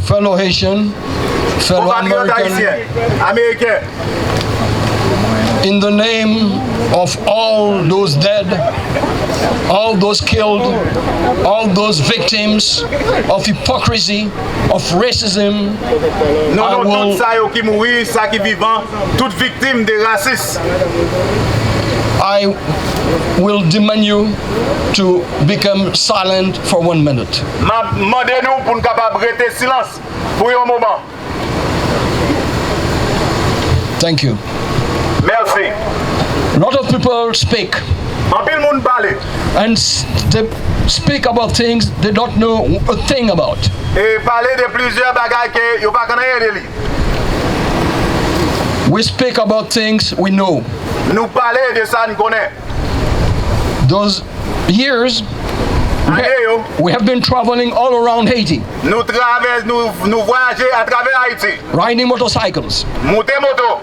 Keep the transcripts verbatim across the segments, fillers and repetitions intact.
fellow Haitian, fellow American, in the name of all those dead, all those killed, all those victims of hypocrisy, of racism, non, non, tout sa yo ki mouri, sa ki vivan, tout viktim de rasis. I will demand you to become silent for one minute. M ap mande nou pou n kapab rete silans pou yon moman. Thank you. Mèsi. A lot of people speak. Anpil moun pale. And s- they speak about things they don't know a thing about. E pale de plizyè bagay ke yo pa konn anyen de li. We speak about things we know. Nou pale de sa n konnen. Those years, we, ha- we have been traveling all around Haiti. Nou travè, nou, nou vwayaje atravè Ayiti. Riding motorcycles. Moute moto.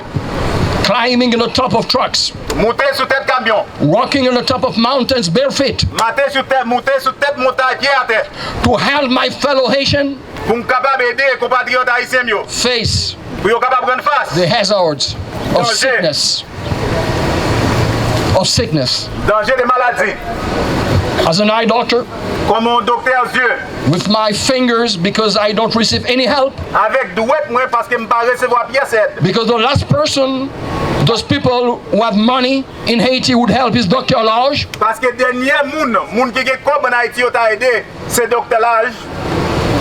Climbing in the top of trucks. Moute sou tèt kamyon. Walking in the top of mountains barefeet. Mate sou tèt, moute sou tèt montay pye atè. To help my fellow Haitian. Pou m kapab ede konpatriyòt ayisyen m yo. Face. Pou yo kapab rann fas. The hazards of sickness. Of sickness. Danje de maladi. As an eye doctor, kòm yon doktè zye. With my fingers, because I don't receive any help. Avèk dwèt mwen, paske m pa resevwa pyès èd. Because the last person, those people who have money in Haiti would help is Doctor Lage. Paske dènyè moun, moun ki gen kòb ann Ayiti yo ta ede, se Doktè Laj.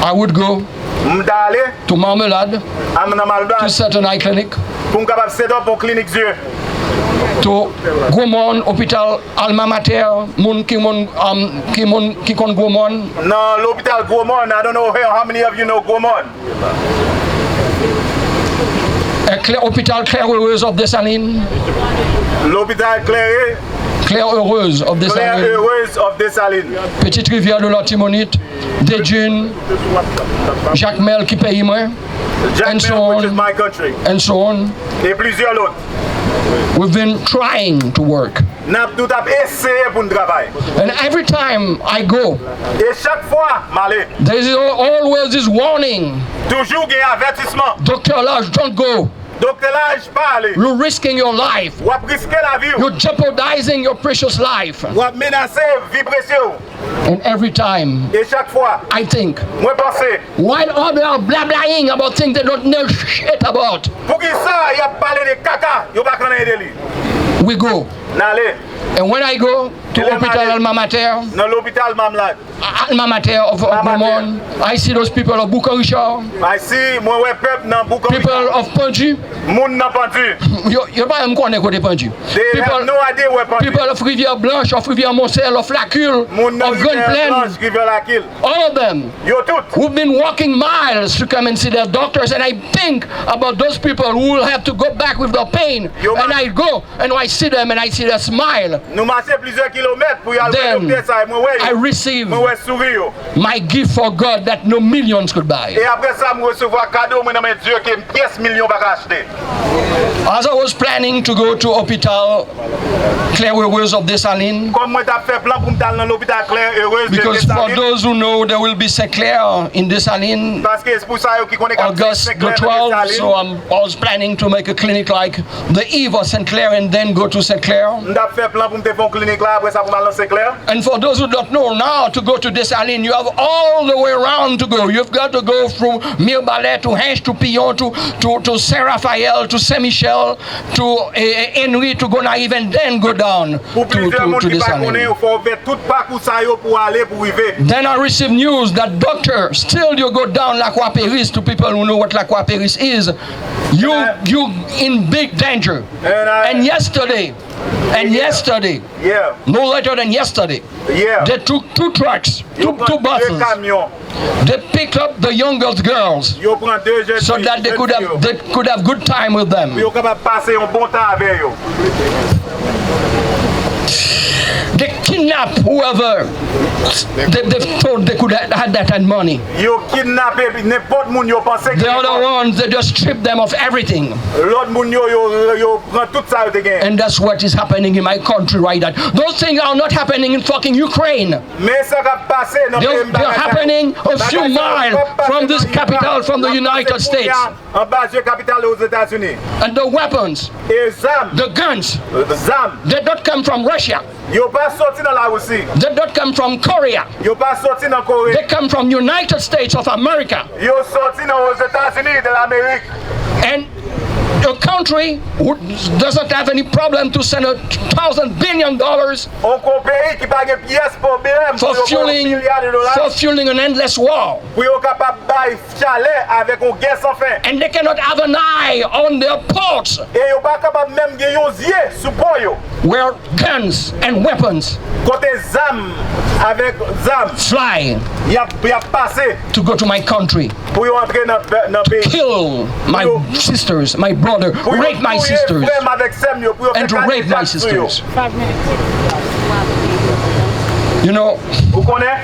I would go, m ta ale, to Marmelade, nan Malbad, to set an eye clinic, pou m kapab set up yon klinik zye. To Gwo Mòn, opital Alma Mater, moun ki moun, um, ki moun ki konn Gwo Mòn. Nan lopital Gwo Mòn, I don't know how many of you know Gwo Mòn. Opital Claire Heureuse of Dessalines. Lopital Klere. Claire Heureuse of Dessalines. Claire Heureuse of Dessalines. Petite Rivière de l'Artibonite, Desdunes, Jakmèl ki peyi mwen, and so on, and so on. E plizyè lòt. We've been trying to work. N ap tout ap eseye pou n travay. And every time I go, e chak fwa m ale, there is always this warning. Toujou gen avètisman. Doctor Laj, don't go. Doktè Laj, pa ale. You're risking your life. W ap riske lavi w. You're jeopardizing your precious life. W ap menase vi presye w. And every time, e chak fwa, I think, mwen panse, why are they blabbering about things they don't know shit about? Poukisa y ap pale de kaka yo pa konn anyen de li? We go. N ale. And when I go to Hopital Alma Mater, nan lopital Mamlad, Alma Mater of Gwo Mòn, I see those people of Boucan Richard. I see, mwen wè pèp nan Boucan Richard. People of Pandu. Moun nan Pandu. Yo, yo pa menm konnen kote Pandu. They have no idea where Pandu is. People of Rivière Blanche, of Rivière Moncel, of Lacul, of Grand Plaine. Moun nan Rivière Blanche, Rivière Lacul. All of them. Yo tout. Who've been walking miles to come and see their doctors, and I think about those people who will have to go back with the pain. And I go and I see them and I see their smile. Nou mache plizyè kilomèt pou y al wè doktè sa, e mwen wè yo. Then I receive, mwen wè souri yo. My gift for God that no millions could buy. E apre sa, m resevwa kado mwen nan men Dye ke pyès milyon pa ka achte. As I was planning to go to Hopital Claire Heureuse of Dessalines, kòm mwen t ap fè plan pou m t al nan lopital Claire Heureuse de Dessalines. Because for those who know, there will be Saint Clair in Dessalines, paske pou sa yo ki konnen k ap fè Saint Clair nan Dessalines. August the twelfth, so I'm, I was planning to make a clinic like the Eve of Saint Clair and then go to Saint Clair. M t ap fè plan pou m te fè yon klinik la, apre sa pou m al nan Saint Clair. And for those who don't know, now to go to Dessalines, you have all the way around to go. You've got to go through Mirebalais to Hinche to Pillon to, to, to Saint Raphaël to Saint Michel to, eh, eh, Henry to Gonayiv and then go down to, to, to Dessalines. Pou plizyè moun ki pa konnen, fò w fè tout pakou sa yo pou w ale, pou w rive. Then I receive news that doctor, still you go down Lakwapéris, to people who know what Lakwapéris is, you, you in big danger. And yesterday, and yesterday, no later than yesterday, they took two trucks, two, two buses. They pick up the youngest girls so that they could have, they could have good time with them. Pou yo kapab pase yon bon tan avè yo. They kidnap whoever they, they thought they could have had that kind of money. Yo kidnape nenpòt moun yo panse ki. The other ones, they just strip them of everything. Lòt moun yo, yo, yo pran tout sa yo te gen. And that's what is happening in my country right now. Those things are not happening in fucking Ukraine. Men sa k ap pase nan peyi m bagay sa yo. They're happening a few miles from this capital, from the United States. Anba zye kapital Ozetazini. And the weapons, e zam, the guns, zam, they don't come from Russia. Yo pa soti nan Larisi. They don't come from Korea. Yo pa soti nan Kore. They come from United States of America. Yo soti nan Ozetazini de Lamerik. And a country who doesn't have any problem to send a thousand billion dollars. On peyi ki pa gen pyès pwoblèm pou yo voye milya de dola. For fueling an endless war. Pou yo kapab bay chalè avèk yon gè san fen. And they cannot have an eye on their ports. E yo pa kapab menm gen yon zye sou pò yo. Where guns and weapons, kote zam avèk zam, fly, y ap, y ap pase, to go to my country, pou yo antre nan, nan peyi, kill my sisters, my brother, rape my sisters, and to rape my sisters. You know, ou konnen?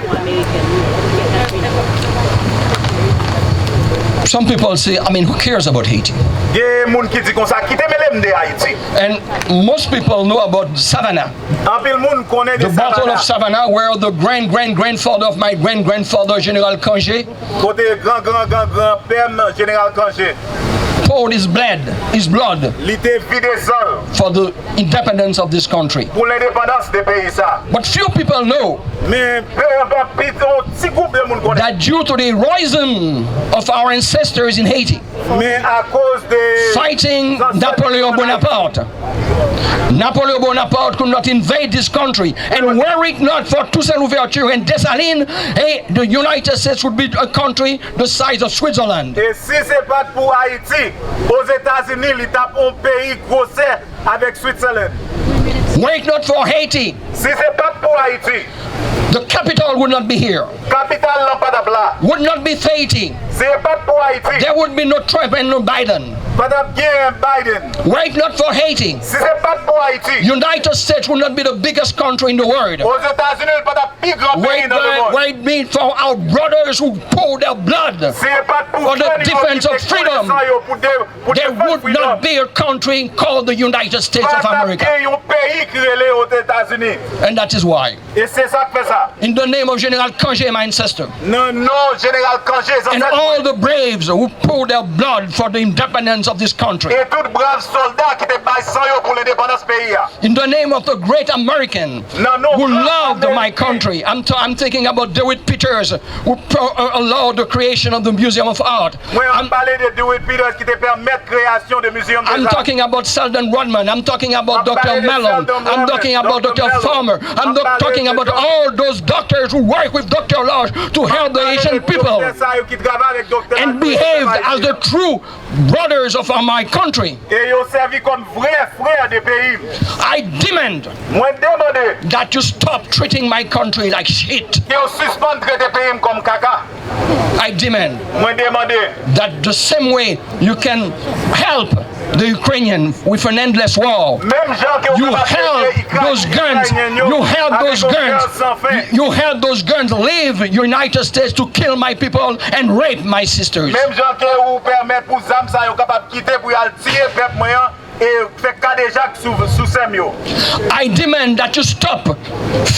Some people say, I mean, who cares about Haiti? Gen moun ki di konsa, kite mele m de Ayiti. And most people know about Savannah. Anpil moun konnen de Savannah. The Battle of Savannah, where the grand, grand, grandfather of my grand, grandfather, General Cangé, kote gran, gran, gran, gran pè m, Jeneral Cangé, poured his blood, his blood, li te vide san l, for the independence of this country. Pou lendepandans de peyi sa. But few people know. Men, pe, pe, pito, ti gwoup de moun konnen. That due to the heroism of our ancestors in Haiti, men akoz de, fighting Napoleon Bonaparte, Napoleon Bonaparte could not invade this country. And were it not for Toussaint Louverture and Dessalines, eh, the United States would be a country the size of Switzerland. E si se pa t pou Ayiti, Ozetazini, li t ap yon peyi gwosè avèk Switzerland. Were it not for Haiti, si se pa t pou Ayiti, the capital would not be here. Kapital lan pa t ap la. Would not be Haiti. Si se pa t pou Ayiti, there would be no Trump and no Biden. Pa t ap gen Biden. Were it not for Haiti, si se pa t pou Ayiti, United States would not be the biggest country in the world. Ozetazini pa t ap pi gran peyi nan lemonn. Were it not for our brothers who poured their blood for the defense of freedom, there would not be a country called the United States of America. Pa t ap gen yon peyi ki rele Ozetazini. And that is why, e se sa k fè sa, in the name of General Cangé, my ancestor, nan non Jeneral Cangé, zansèt mwen, and all the braves who poured their blood for the independence of this country, e tout brav sòlda ki te bay san yo pou lendepandans peyi a. In the name of the great American who loved my country. I'm, t- I'm thinking about DeWitt Peters, who pro- uh, allowed the creation of the Museum of Art. Mwen ap pale de DeWitt Peters ki te pèmèt kreyasyon de Museum des Arts. I'm talking about Selden Rodman. I'm talking about Doctor Mellon. I'm talking about Doctor Farmer. I'm talking about all those doctors who work with Doctor Lodge to help the Haitian people and behaved as the true brothers of my country. E yo sèvi kòm vrè frè de peyi m. I demand, mwen demande, that you stop treating my country like shit. Ke yo sispann trete peyi m kòm kaka. I demand, mwen demande, that the same way you can help the Ukrainian with an endless war, menm jan ke ou kapab ede Ikra- Ikrenyen yo avèk yon gè san fen. You held those guns. You held those guns leave United States to kill my people and rape my sisters. Menm jan ke ou pèmèt pou zam sa yo kapab kite pou y al tiye pèp mwen an e fè kadejak sou, sou sè m yo. I demand that you stop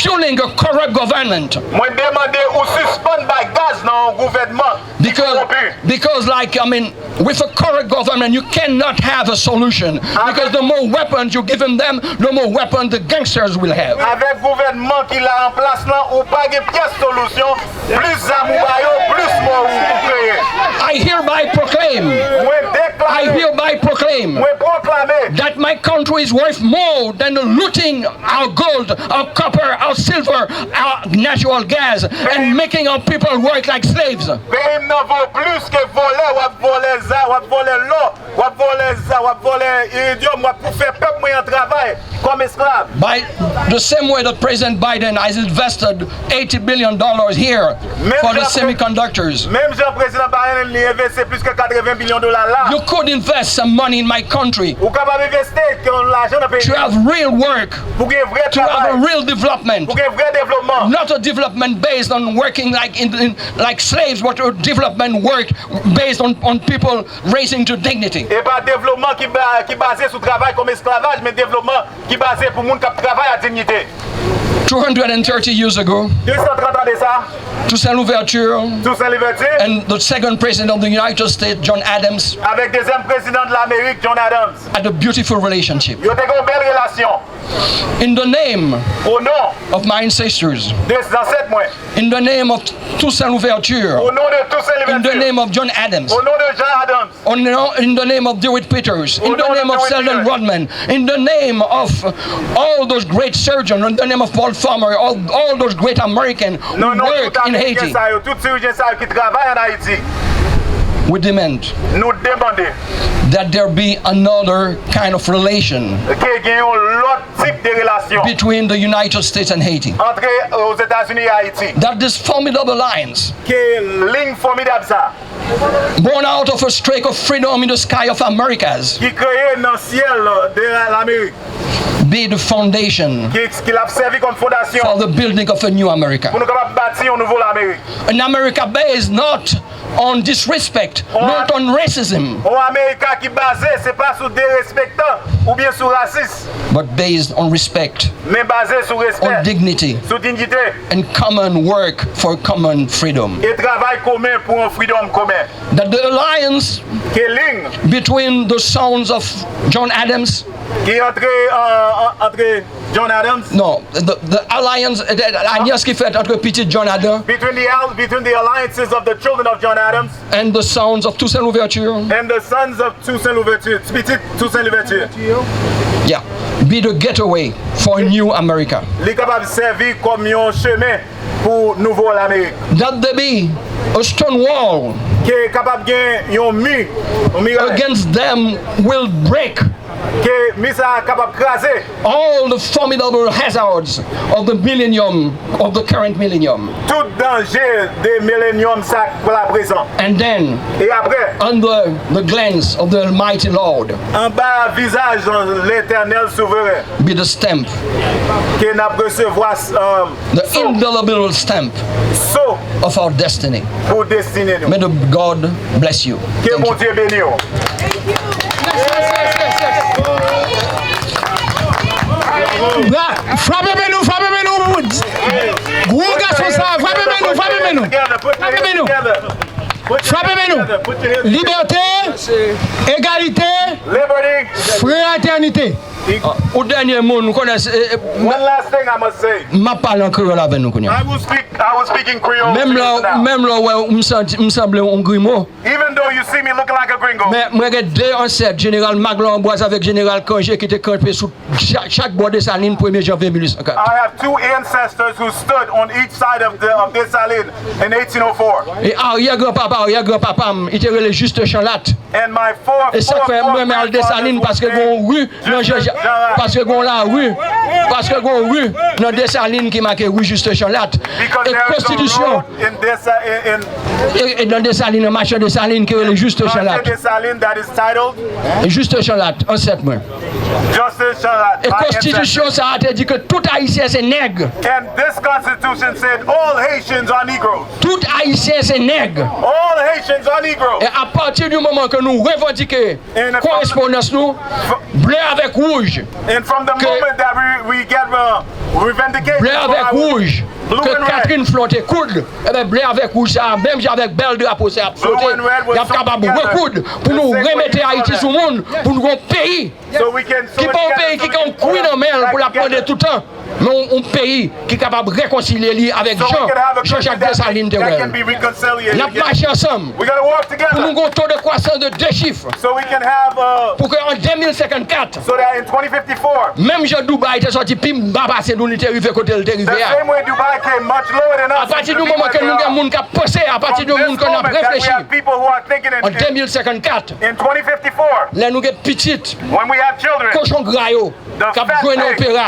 fueling a corrupt government. Mwen demande ou sispann bay gaz nan yon gouvènman ki kowonpi. Because, because, like, I mean, with a corrupt government, you cannot have a solution. Because the more weapons you give them, the more weapons the gangsters will have. Avèk gouvènman ki la an plas lan, ou pa gen pyès solisyon. Plis zam ou ba yo, plis mò ou, ou kreye. I hereby proclaim, mwen deklare, I hereby proclaim, mwen pwoklame, that my country is worth more than the looting our gold, our copper, our silver, our natural gas, and making our people work like slaves. Peyi m nan vo plis ke vòlè, w ap vòlè za, w ap vòlè lò, w ap vòlè za, w ap vòlè iridyòm, w ap pou fè pèp mwen an travay kòm esklav. By the same way that President Biden has invested eighty billion dollars here for the semiconductors. Menm jan Prezidan Biden li envesti plis ke kat katreven milyon dola la. You could invest some money in my country. Ou kapab envesti yon lajan nan peyi. To have real work. Pou gen vrè travay. To have a real development. Pou gen vrè devlopman. Not a development based on working like in, in like slaves, but a development work based on, on people raising to dignity. E pa devlopman ki, ba, ki baze sou travay kòm esklavaj, men devlopman ki baze pou moun k ap travay ak dinyite. Two hundred and thirty years ago, De san trant ane de sa, Toussaint Louverture Toussaint Louverture and the second president of the United States, John Adams, avèk dezyèm prezidan de Lamerik, John Adams, had a beautiful relationship. Yo te gen yon bèl relasyon. In the name O non of my ancestors, de zansèt mwen, in the name of Toussaint Louverture, o non de Toussaint Louverture, in the name of John Adams, o non de John Adams, o non, in the name of DeWitt Peters, in the name of Selden Rodman, in the name of all those great surgeons, in the name of Paul Farmer, all, all those great Americans who work in Haiti, tout Ameriken sa yo, tout sirijyen sa yo ki travay an Ayiti, we demand, nou demande, that there be another kind of relation, ke gen yon lòt tip de relasyon, between the United States and Haiti, antre Ozetazini e Ayiti, that this formidable alliance, ke liy fòmidab sa, born out of a streak of freedom in the sky of Americas, ki kreye nan syèl de Lamerik, be the foundation, ki, ki l ap sèvi kòm fondasyon, for the building of a new America, pou nou kapab bati yon nouvo Lamerik. An America based not on disrespect, not on racism, yon Amerika ki baze, se pa sou derespektan oubyen sou rasis, but based on respect, men baze sou respè, on dignity, sou dinyite, and common work for common freedom, e travay komen pou yon freedom komen. That the alliance, ke liy, between the sons of John Adams, ki antre, euh, antre John Adams. Non, the, the alliance, eh, eh, alyans ki fèt antre pitit John Adams, between the al-, between the alliances of the children of John Adams, and the sons of Toussaint Louverture, and the sons of Toussaint Louverture, pitit Toussaint Louverture, yeah, be the gateway for a new America, li kapab sèvi kòm yon chemen pou nouvo Lamerik. That there be a stone wall, ke kapab gen yon mi, yon miray, against them will break, ke mi sa a kapab kraze, all the formidable hazards of the millennium, of the current millennium, tout danje de milenyòm sa k la prezan. And then, e apre, under the glance of the Almighty Lord, anba vizaj Letènèl Souveren, be the stamp, ke n ap resevwa, um, the indelible stamp, so, of our destiny, pou destine nou. May the God bless you. Ke Bondye beni w. Bra, frape men nou, frape men nou. Gwo gason sa, frape men nou, frape men nou. Frape men nou. Frape men nou. Libète, egalite, fratènite. Ah, yon dènye mo, nou konnen, eh, eh, one last thing I must say. M ap pale an kreyòl avè nou kounye a. I will speak, I will speak in Creole to you now. Menm lè, menm lè w wè m santi, m sanble yon grimo. Even though you see me looking like a gringo. Men mwen gen de ansèt, Jeneral Magloire Ambroise avèk Jeneral Cangé ki te kanpe sou chak, chak bò Desalin premye janvye mil uit san kat. I have two ancestors who stood on each side of the, of Dessalines in eighteen oh four. E aryè granpapa, aryè granpapa m, li te rele Juste Chanlatte. And my four, e sa k fè mwen renmen al Desalin, paske gen yon ri nan Jean Jacques, paske gen yon lari, paske gen yon ri nan Desalin ki make ri Juste Chanlatte. E konstitisyon, e, e nan Desalin, nan machann Desalin ki rele Juste Chanlatte. Juste Chanlatte, ansèt mwen. E konstitisyon sa a te di ke tout Ayisyen se nèg. And this constitution said all Haitians are Negroes. Tout Ayisyen se nèg. All Haitians are Negroes. E apati di moman ke nou revandike korespondans nou, ble avèk wouj, and from the moment that we, we get, uh, revendication, ble avèk wouj, ke Catherine Flon te koud, ebyen ble avèk wouj sa a, menm jan avèk bèl drapo sa a ap flote, y ap kapab rekoud pou nou remete Ayiti sou moun, pou nou gen yon peyi ki pa yon peyi ki gen yon kwi nan men l pou l ap mande toutan, men yon, yon peyi ki kapab rekonsilye li avèk jan Jean Jacques Dessalines te wè l. N ap mache ansanm pou nou gen yon to de kwasans de de chif, pou ke an de mil senkannkat, menm jan Dubai te sòti pi ba pase nou, li te rive kote l te rive a. Apati di moman ke nou gen moun k ap panse, apati di moun ke n ap reflechi, an de mil senkannkat, lè nou gen pitit, kochon gra yo k ap jwe nan opera,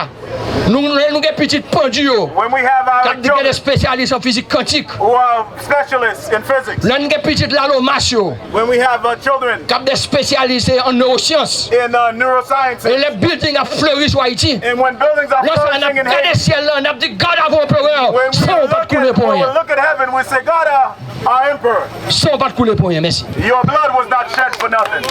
Nou, lè nou gen pitit pandi yo, When we have k our ap gen de children espesyalist an fizik kantik. Who are specialists in physics, Lè nou gen pitit lalomas yo, when we have uh, children k ap de espesyalist an newosyans. in uh, neurosciences, E lè building ap fleri sou Ayiti, and when buildings are lè sa n ap flourishing in gade Haiti, syèl la, n ap di, God avon anperè, when we san w pa look t koule at, pou when we anyen. Look at heaven, we say, God, uh, our emperor, San w pa t koule pou anyen, mèsi. Your blood was not shed for nothing.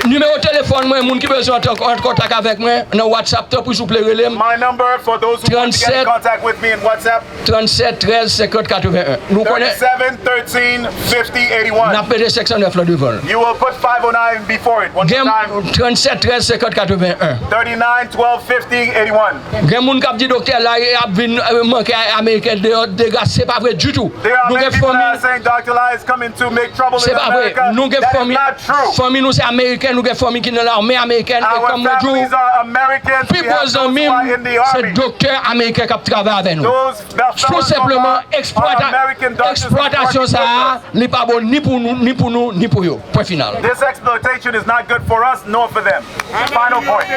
Nimewo telefòn mwen, moun ki bezwen antre an kontak avèk mwen nan WhatsApp, tanpri souple rele m. My number for those who want to get in Trannset. Contact with me in WhatsApp, Trannset trèz senkant katreven en. Nou konnen thirty-seven thirteen fifty eighty-one. N ap mete sèk san nèf lan devan l. You will put five oh nine before it. One more Gen time. Trannset trèz senkant katreven en. Thirty-nine twelve fifty eighty-one. Gen moun k ap di doktè la ap vin eh, manke Ameriken deyò dega, se pa vre ditou. There are Nou many gen people that are fanmi, saying Doctor Lai is coming to make trouble se in pa vre. America. Nou gen That is fanmi, not true. Fanmi nou se Ameriken, nou gen fanmi ki nan lame Ameriken, e Our kòm mwen di families w, are Americans. pi We gwo have those zanmi who m, are in the se army. Doktè Ameriken k ap travay avè nou. Those, the Tou fellows of senpleman, our, our eksplwata, American doctors who are eksplwatasyon working sa with a, us. Li pa bon ni pou nou, ni pou nou, ni pou yo. Pwen final. This exploitation is not good for us nor for them. Final point.